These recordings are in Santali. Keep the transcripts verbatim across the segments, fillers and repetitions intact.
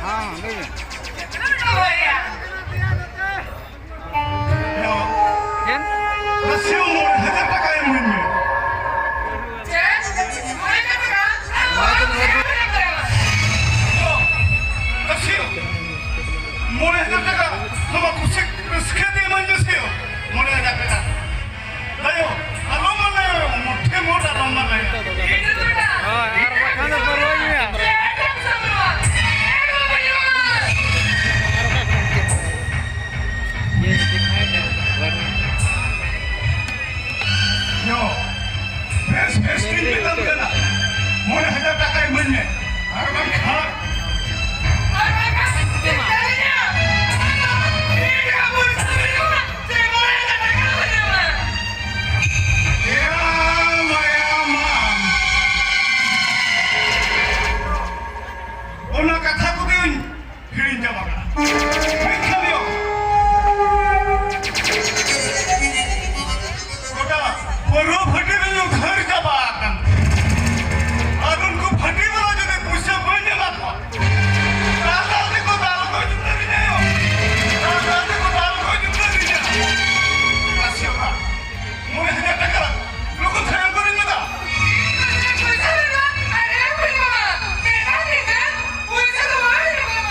ᱦᱮᱸ, ᱞᱟᱹᱭ ᱢᱮ᱾ ᱪᱮᱫ? ᱱᱟᱥᱮ ᱢᱚᱬᱮ ᱦᱟᱡᱟᱨ ᱴᱟᱠᱟ ᱮᱢᱟᱹᱧ ᱢᱮ᱾ ᱪᱮᱫ? ᱢᱚᱬᱮ ᱦᱟᱡᱟᱨ ᱴᱟᱠᱟ? ᱱᱟᱥᱮ ᱢᱚᱬᱮ ᱦᱟᱡᱟᱨ ᱴᱟᱠᱟ ᱱᱚᱣᱟ ᱠᱩᱥᱤ ᱨᱟᱹᱥᱠᱟᱹ ᱛᱮ ᱮᱢᱟᱹᱧ ᱢᱮᱥᱮ᱾ ᱢᱚᱬᱮ ᱦᱟᱡᱟᱨ ᱴᱟᱠᱟ᱾ ᱫᱟᱭᱚ, ᱟᱞᱚᱢ ᱢᱟᱱᱟᱭᱟ, ᱢᱩᱴᱷᱮ ᱢᱚᱴ ᱟᱞᱚᱢ ᱢᱟᱱᱟᱭᱟ᱾ ᱦᱳᱭ, ᱟᱨ ᱵᱟᱠᱷᱟᱱ ᱫᱚ ᱯᱟᱹᱨᱣᱟᱹ ᱧᱩᱭᱟ᱾ ᱧᱚ, ᱵᱮᱥ, ᱵᱮᱥ ᱛᱤᱧ ᱢᱮᱛᱟᱢ ᱠᱟᱱᱟ, ᱢᱚᱬᱮ ᱦᱟᱡᱟᱨ ᱴᱟᱠᱟ ᱤᱢᱟᱹᱧ ᱢᱮ, ᱟᱨ ᱵᱟᱝᱠᱷᱟᱱ ᱮᱭᱟ ᱢᱟᱭᱟ ᱢᱟ᱾ ᱚᱱᱟ ᱠᱟᱛᱷᱟ ᱠᱚᱜᱮᱧ ᱦᱤᱲᱤᱧ ᱪᱟᱵᱟ ᱠᱟᱜᱼᱟ᱾ ᱢᱮᱱᱠᱷᱟᱱ ᱭᱚ, ᱜᱚᱴᱟ ᱯᱟᱹᱨᱣᱟᱹ ᱵᱷᱟᱹᱴᱤ ᱨᱮ ᱧᱩ ᱜᱷᱟᱹᱲ ᱪᱟᱵᱟ ᱟᱠᱟᱱ᱾ ᱟᱨ ᱩᱱᱠᱩ ᱵᱷᱟᱹᱴᱤ ᱵᱟᱞᱟ ᱡᱩᱫᱤ ᱯᱩᱭᱥᱟᱹ ᱵᱟᱹᱧ ᱮᱢᱟ ᱠᱚᱣᱟ, ᱫᱟᱞ ᱫᱟᱞ ᱛᱮᱠᱚ ᱫᱟᱞ ᱠᱚ ᱡᱩᱛᱟᱹ ᱞᱤᱧᱟ ᱭᱚ᱾ ᱫᱟᱞ ᱫᱟᱞ ᱛᱮᱠᱚ ᱫᱟᱞ ᱠᱚ ᱡᱩᱛᱟᱹ ᱞᱤᱧᱟ᱾ ᱟᱥᱭᱟ ᱵᱷᱟ, ᱢᱚᱬᱮ ᱦᱟᱡᱟᱨ ᱴᱟᱠᱟ ᱞᱚᱜᱚᱱ ᱫᱷᱟᱨᱟ ᱮᱢ ᱜᱚᱫ ᱟᱹᱧ ᱢᱮ ᱫᱟ᱾ ᱯᱚᱭᱥᱟ ᱫᱚ ᱵᱟᱝ, ᱟᱨ ᱮᱢ ᱦᱩᱭᱩᱜᱼᱟ᱾ ᱢᱮᱛᱟ ᱫᱤᱧ ᱥᱮ, ᱯᱚᱭᱥᱟ ᱫᱚ ᱵᱟᱝ ᱦᱩᱭᱩᱜᱼᱟ᱾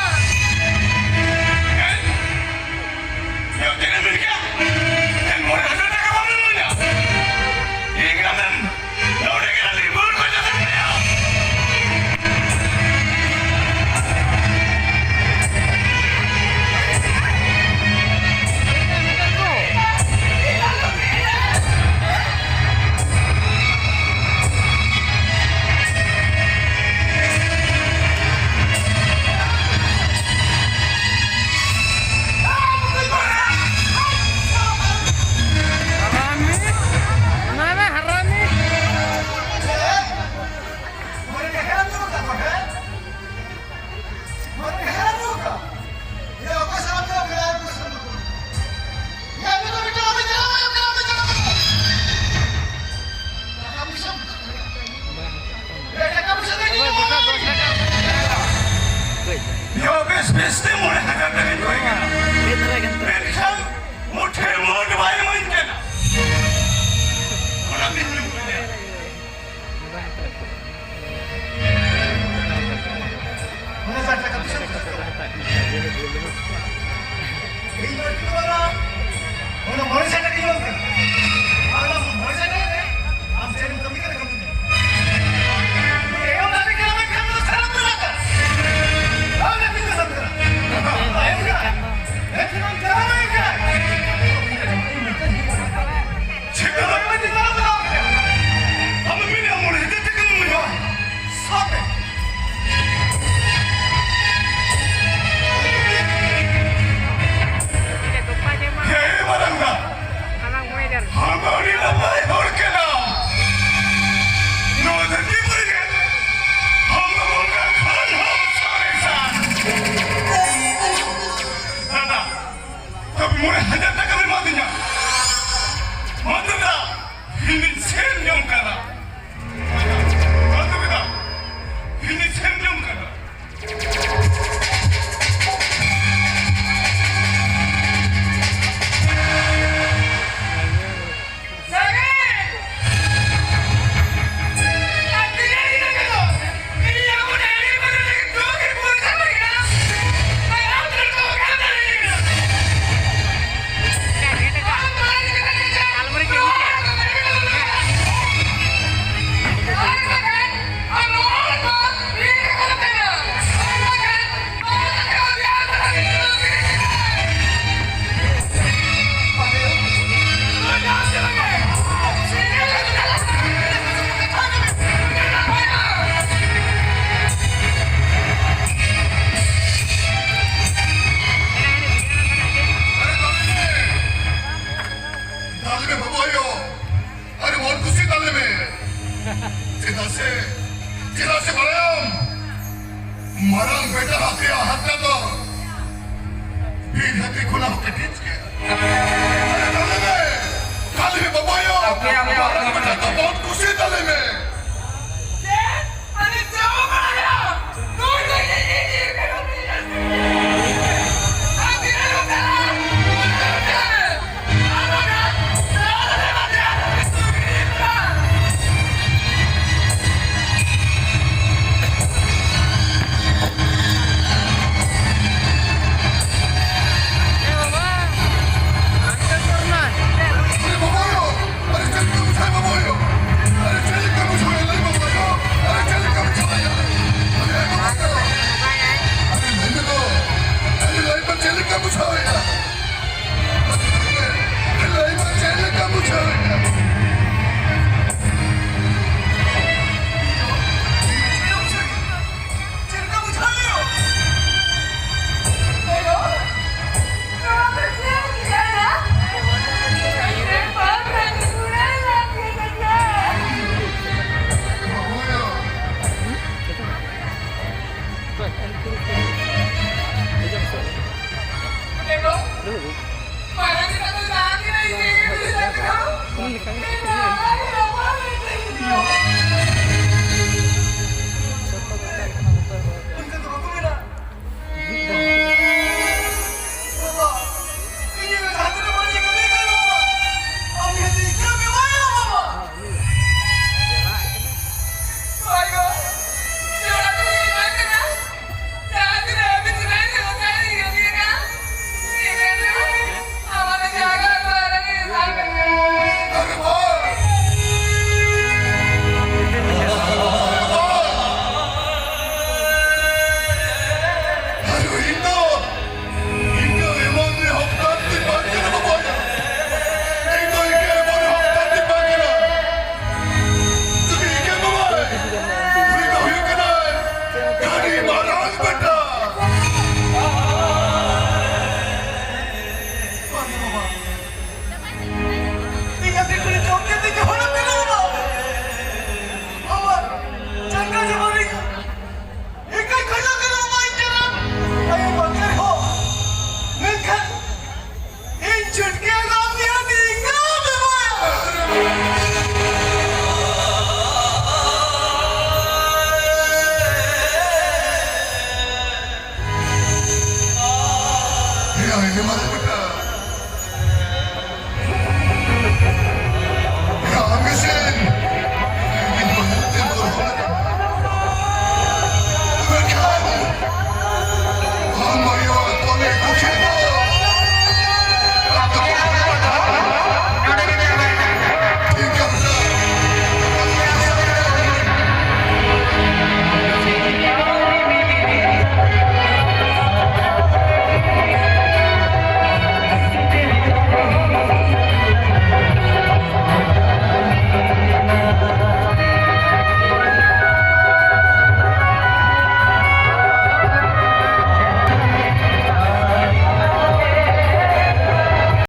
ᱵᱮᱥ ᱛᱮ ᱢᱚᱬᱮ ᱦᱟᱡᱟᱨ ᱴᱟᱠᱟᱧ ᱠᱚᱭ ᱠᱟᱱᱟ᱾ ᱢᱮᱱᱠᱷᱟᱱ ᱢᱩᱴᱷᱟᱹ ᱢᱚᱴ ᱵᱟᱭ ᱤᱢᱟᱹᱧ ᱠᱟᱱᱟ᱾ ᱚᱱᱟ ᱛᱤᱧ ᱢᱮᱱ ᱠᱮᱫᱟ᱾ ᱢᱚᱬᱮ ᱦᱟᱡᱟᱨ ᱴᱟᱠᱟ ᱛᱤᱥᱮᱢ ᱠᱷᱚᱡᱚᱜ ᱠᱟᱱᱟ? ᱤᱧ ᱵᱟᱹᱲᱛᱤ ᱫᱚ ᱵᱟᱝᱟ᱾ ᱚᱱᱟ ᱢᱚᱬᱮ ᱦᱟᱡᱟᱨ ᱴᱟᱠᱟᱧ ᱮᱢᱟᱢ ᱠᱟᱱᱟ᱾ ᱟᱨ ᱚᱱᱟ ᱢᱚᱬᱮ ᱦᱟᱡᱟᱨ ᱴᱟᱠᱟ ᱛᱮ ᱟᱢ ᱪᱮᱫ ᱮᱢ ᱠᱟᱹᱢᱤ ᱠᱟᱱᱟ, ᱠᱟᱹᱢᱤ ᱢᱮ᱾ ᱮᱭ ᱚᱱᱟ ᱨᱮᱜᱮ ᱟᱢᱟᱜ ᱠᱷᱟᱱ ᱫᱚ ᱥᱟᱨᱟ ᱯᱩᱨᱟᱹ ᱠᱟᱱᱟ᱾ ᱟᱢ ᱡᱟᱹᱯᱤᱫ ᱠᱟᱛᱮᱢ ᱠᱟᱱᱟ᱾ ᱟᱭᱩᱵ ᱠᱟᱱᱟ᱾ ᱢᱮᱱᱠᱷᱟᱱ ᱟᱢ ᱪᱟᱞᱟᱣ ᱮᱱ ᱠᱷᱟᱱ᱾ ᱪᱮᱫ ᱠᱟᱱᱟ? ᱟᱢ ᱢᱮᱱᱮᱫ ᱢᱚᱬᱮ ᱦᱟᱡᱟᱨ ᱴᱟᱠᱟ ᱮᱢ ᱦᱩᱭᱩᱜᱼᱟ᱾ ᱥᱟᱵ ᱢᱮ᱾ ᱦᱮᱸ, ᱢᱟᱨᱟᱝ ᱫᱟ᱾ ᱟᱢ ᱟᱹᱰᱤ ᱱᱟᱯᱟᱭ ᱦᱚᱲ ᱠᱟᱱᱟᱢ᱾ ᱱᱚᱣᱟ ᱫᱷᱟᱹᱨᱛᱤ ᱯᱩᱨᱤ ᱨᱮ ᱟᱢ ᱫᱚ ᱵᱚᱸᱜᱟ ᱠᱷᱚᱱ ᱦᱚᱸ ᱥᱚᱨᱮᱥᱟ᱾ ᱫᱟᱫᱟ, ᱛᱚᱵᱮ ᱢᱚᱬᱮ ᱦᱟᱡᱟᱨ ᱴᱟᱠᱟᱢ ᱮᱢᱟᱫᱤᱧᱟ᱾ ᱢᱟ ᱫᱟᱫᱟ, ᱤᱧᱤᱧ ᱥᱮᱱ ᱡᱚᱝ ᱠᱟᱱᱟ᱾ ᱢᱟ ᱫᱟᱫᱟ, ᱤᱧᱤᱧ ᱥᱮᱱ ᱡᱚᱝ ᱠᱟᱱᱟ᱾ ᱟᱨᱮ ᱵᱚᱱ ᱠᱩᱥᱤ ᱛᱟᱞᱮ ᱢᱮ᱾ ᱪᱮᱫᱟᱜ ᱥᱮ, ᱪᱮᱫᱟᱜ ᱥᱮ ᱵᱟᱲᱟᱭᱟᱢ, ᱢᱟᱨᱟᱝ ᱵᱮᱴᱟ ᱦᱟᱛᱮ ᱦᱟᱛᱟ ᱫᱚ ᱵᱤᱨ ᱦᱟᱹᱛᱤ ᱠᱷᱚᱱᱟᱜ ᱦᱚᱸ ᱠᱟᱹᱴᱤᱡ ᱜᱮᱭᱟ᱾ ᱟᱨᱮ ᱛᱟᱞᱮ ᱢᱮ, ᱛᱟᱞᱮ ᱢᱮ ᱵᱟᱵᱟ ᱭᱳ, ᱟᱯᱮ, ᱟᱯᱮ, ᱢᱟᱨᱟᱝ ᱟᱯᱮ, ᱵᱮᱴᱟ ᱫᱚ ᱵᱚᱱ ᱠᱩᱥᱤ ᱛᱟᱞᱮ ᱢᱮ᱾ ᱪᱮᱫ? ᱟᱨᱮ ᱪᱮᱫ ᱵᱟᱲᱟᱭᱟ? ᱱᱩᱭ ᱫᱚ ᱤᱧ, ᱤᱧ, ᱤᱧ, ᱤᱧ, ᱤᱧ, ᱦᱩᱭ ᱞᱮᱱᱟ᱾